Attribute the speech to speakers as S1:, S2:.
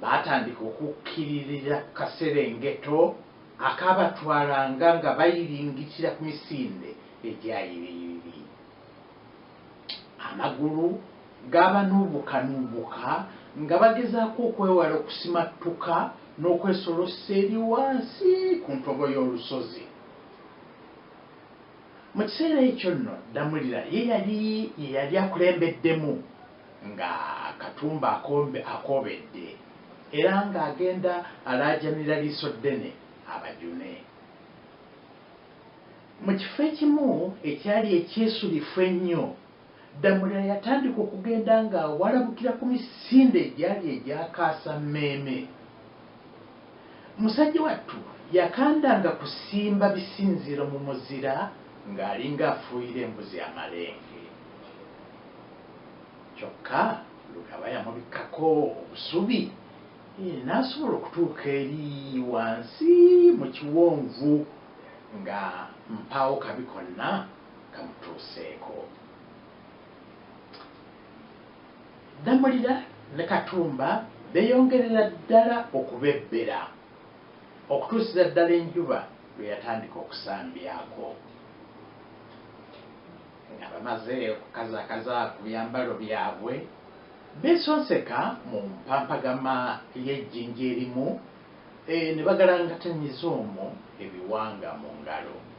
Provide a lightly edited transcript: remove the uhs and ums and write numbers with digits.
S1: Baatandika okukkiririra ku kaserengeto akaabatwalanga nga bayiringitira ku misinde egya yiriyiriri. Amagulu gaabanuubukanuubuka nga bagezaako okwewala okusimattuka n'okwesolossa eri wansi ku ntobo y'olusozi. Mu kiseera ekyo nno Ddamulira ye yali ye yali akulembeddemu nga Katumba akoobedde era ng'agenda alaajanira Liisoddene abajune. Mu kifo ekimu ekyali ekyesulifu ennyo, Ddamulira yatandika okugenda ng'awalabukira ku misinde egyali egya kaasammeeme. Musajja wattu yakandanga kusimba bisinziiro mu muzira ng'alinga afuuyira embuzi amalenge. Kyokka Lugaba yamubikkako obusubi n'asobola okutuuka eri wansi mu kiwonvu nga mpaawo kabi konna kamutuuseeko. Ddamulira ne Katumba beeyongerera ddala okubebbera okutuusiza ddala enjuba lwe yatandika okusambyako. Nga bamaze okukazaakaza ku byambalo byabwe, beesonseka mu mpampagama y'ejjinja erimu ne bagalangatanyiza omwo ebiwanga mu ngalo.